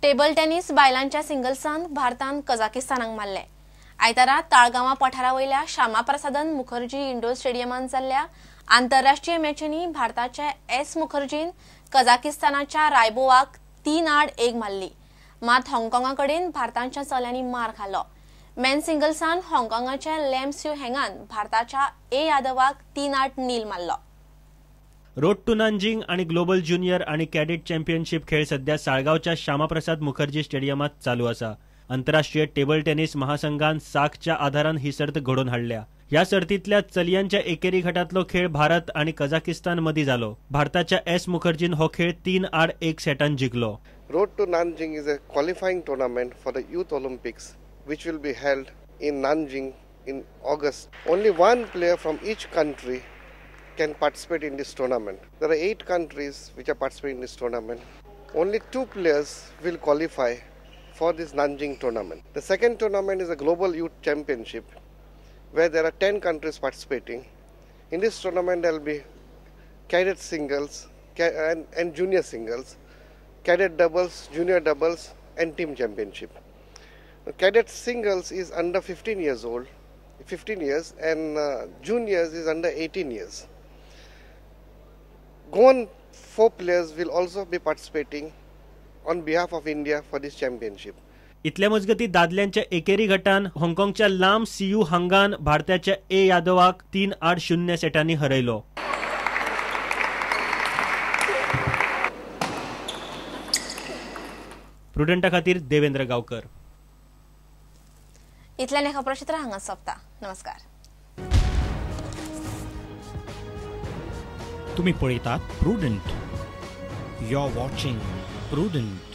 Table tennis बायलांच्या सिंगल्सान भारतान कझाकिस्तानाक मारले. आयतारा ताळगांवा पठारा वयल्या श्यामाप्रसादन मुखर्जी इंडोर स्टेडियमांत जाल्ल्या आंतरराष्ट्रीय मॅचींनी भारताच्या एस मुखर्जीन कझाकिस्तानाच्या रायबोवाक 3-1 मारली. मात हाँगकाँगा कडेन भारताच्या चल्यांनी मार खालो. मेन सिंगल्सान हाँगकाँगाच्या लॅम स्यू हँगान भारताच्या ए यादवाक 3-0 मारलो. रोड टू नानजिंग आणि ग्लोबल ज्युनियर आणि कॅडेट चॅम्पियनशीप खेळ सध्या साळगावच्या श्यामाप्रसाद मुखर्जी स्टेडियमात चालू आसा. आंतरराष्ट्रीय टेबल टेनिस महासंघान साखच्या आधारान ही सर्त घडोवन हाडल्या. ह्या सर्तींतल्या चलयांच्या एकेरी गटांतलो खेळ भारत आणि कझाकिस्तान मदीं जालो. भारताच्या एस मुखर्जीन हो खेळ 3-1 सेटान जिखलो. Road to Nanjing is a qualifying tournament for the Youth Olympics, which will be held in Nanjing in August. Only one player from each country can participate in this tournament. There are 8 countries which are participating in this tournament. Only 2 players will qualify for this Nanjing tournament. The second tournament is a Global Youth Championship, where there are 10 countries participating. In this tournament there will be cadet singles and junior singles, cadet doubles, junior doubles and team championship. The cadet singles is under 15 years old, 15 years, and juniors is under 18 years. Goan 4 players will also be participating on behalf of India for this championship. इतल्या मजगती दादल्यांच्या एकेरी गटान हाँगकाँगच्या लाम CU हंगान भारताच्या ए यादवाक 3-0 सेटांनी हरयलो. प्रुडंटा खातीर देवेंद्र गावकर. इतल्यान खबरो चित्र हांगा सोंपता. नमस्कार. तुम्ही पळयतात Prudent. You are watching Prudent.